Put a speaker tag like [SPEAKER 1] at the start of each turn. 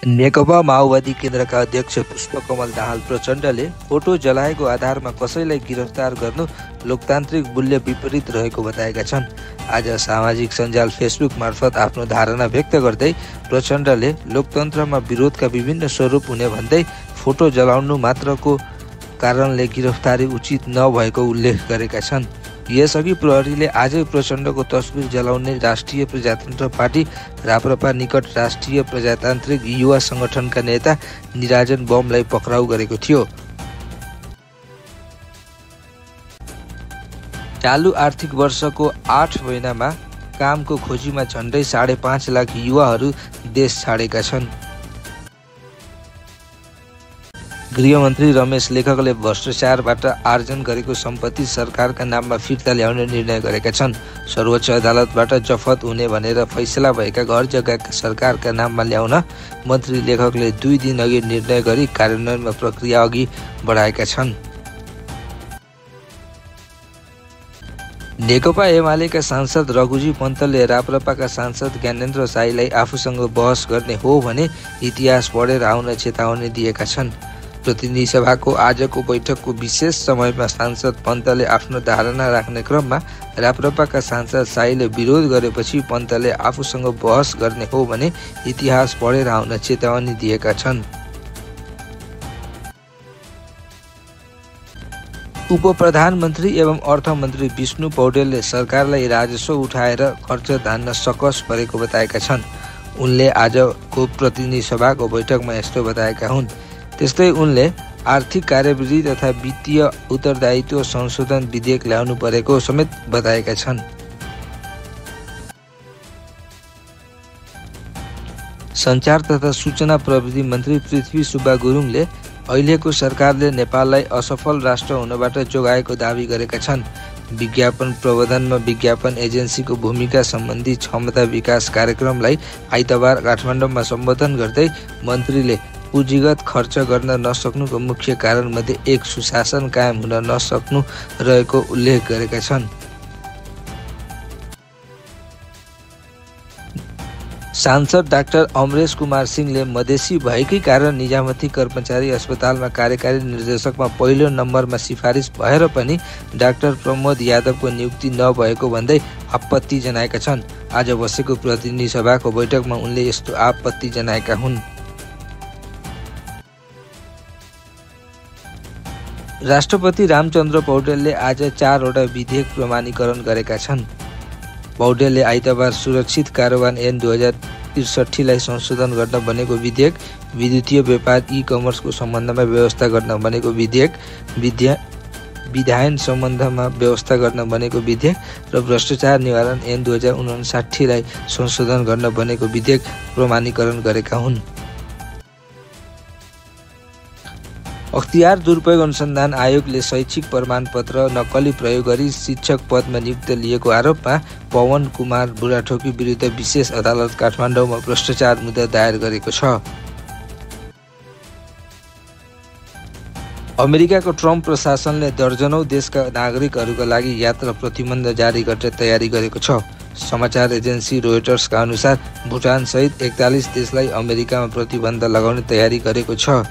[SPEAKER 1] नेकपा माओवादी केन्द्रका अध्यक्ष पुष्पकमल दाहाल प्रचण्डले फोटो जलाएको आधारमा कसैलाई गिरफ्तार गर्नु लोकतान्त्रिक मूल्य विपरीत रहेको बताएका छन्। आज सामाजिक सञ्जाल फेसबुक मार्फत आफ्नो धारणा व्यक्त गर्दै प्रचण्डले लोकतन्त्रमा विरोधका विभिन्न स्वरूप हुने भन्दै फोटो जलाउनु मात्रको कारणले गिरफ्तारी उचित नभएको उल्लेख गरेका छन्। यसअघि प्रहरीले आजै प्रचण्डको तस्बिर जलाउने राष्ट्रिय प्रजातन्त्र पार्टी राप्रपा निकट राष्ट्रिय प्रजातान्त्रिक युवा संगठनका नेता निराजन बमलाई पक्राउ गरेको थियो। चालु आर्थिक वर्षको 8 महिनामा कामको खोजीमा झण्डै 5.5 लाख युवाहरू देश छाडेका छन्। गृहमन्त्री रमेश लेखकले भ्रष्टाचारबाट आर्जन गरेको सम्पत्ति सरकारका नाममा फिर्ता ल्याउने निर्णय गरेका छन्। सर्वोच्च अदालतबाट जफत हुने भनेर फैसला भएका घर जग्गा सरकारका नाममा ल्याउन मन्त्री लेखकले 2 दिन अघि निर्णय गरी कार्यान्वयनमा प्रक्रिया अघि बढाएका छन्। नेकपा एमालेका सांसद रघुजी पन्तले राप्रपाका सांसद ज्ञानेन्द्र साईलाई आफूसँग बहस गर्ने हो भने इतिहास पढेर आउन चेतावनी दिएका छन्। प्रतिनिधि सभाको आजको बैठकको विशेष समयमा सांसद पन्तले आफ्नो धारणा राख्ने क्रममा राप्रपाका सांसद साईले विरोध गरेपछि पन्तले आफूसँग बहस गर्ने हो भने इतिहास पढेर आउन चेतावनी दिएका छन्। उपप्रधानमन्त्री एवं अर्थमन्त्री विष्णु पौडेलले सरकारलाई राजस्व उठाएर खर्च धान्न सकस परेको बताएका छन्। उनले आजको प्रतिनिधि सभाको बैठकमा यस्तो बताएका हुन्। त्यस्तै उनले आर्थिक कार्यविधि तथा वित्तीय उत्तरदायित्व संशोधन विधेयक ल्याउनु परेको समेत बताएका छन्। सञ्चार तथा सूचना प्रविधि मन्त्री पृथ्वी सुब्बा गुरुङले अहिलेको सरकारले नेपाललाई असफल राष्ट्र हुनबाट जोगाएको दावी गरेका छन्। विज्ञापन प्रबन्धनमा विज्ञापन एजेन्सीको भूमिका सम्बन्धी क्षमता विकास कार्यक्रमलाई आइतबार काठमाडौँमा सम्बोधन गर्दै मन्त्रीले पुँजीगत खर्च गर्न नसक्नुको मुख्य कारणमध्ये एक सुशासन कायम हुन नसक्नु रहेको उल्लेख गरेका छन्। सांसद डाक्टर अमरेश कुमार सिंहले मधेसी भएकै कारण निजामती कर्मचारी अस्पतालमा कार्यकारी निर्देशकमा पहिलो नम्बरमा सिफारिस भएर पनि डाक्टर प्रमोद यादवको नियुक्ति नभएको भन्दै आपत्ति जनाएका छन्। आज बसेको प्रतिनिधि सभाको बैठकमा उनले यस्तो आपत्ति जनाएका हुन्। राष्ट्रपति रामचन्द्र पौडेलले आज 4 वटा विधेयक प्रमाणीकरण गरेका छन्। पौडेलले आइतबार सुरक्षित कारोबार ऐन 2063लाई संशोधन गर्न बनेको विधेयक, विद्युतीय व्यापार ई-कमर्सको सम्बन्धमा व्यवस्था गर्न बनेको विधेयक, विधायन सम्बन्धमा व्यवस्था गर्न बनेको विधेयक र भ्रष्टाचार निवारण ऐन 2059लाई संशोधन गर्न बनेको विधेयक प्रमाणीकरण गरेका हुन्। अख्तियार दुरुपयोग अनुसन्धान आयोगले शैक्षिक प्रमाणपत्र नक्कली प्रयोग गरी शिक्षक पदमा नियुक्त लिएको आरोपमा पवन कुमार बुढाथोकी विरुद्ध विशेष अदालत काठमाडौँमा भ्रष्टाचार मुद्दा दायर गरेको छ। अमेरिकाको ट्रम्प प्रशासनले दर्जनौं देशका नागरिकहरूका लागि यात्रा प्रतिबन्ध जारी गर्ने तयारी गरेको छ। समाचार एजेन्सी रोयटर्सका अनुसार भुटान सहित 41 देशलाई अमेरिकामा प्रतिबन्ध लगाउने तयारी गरेको छ।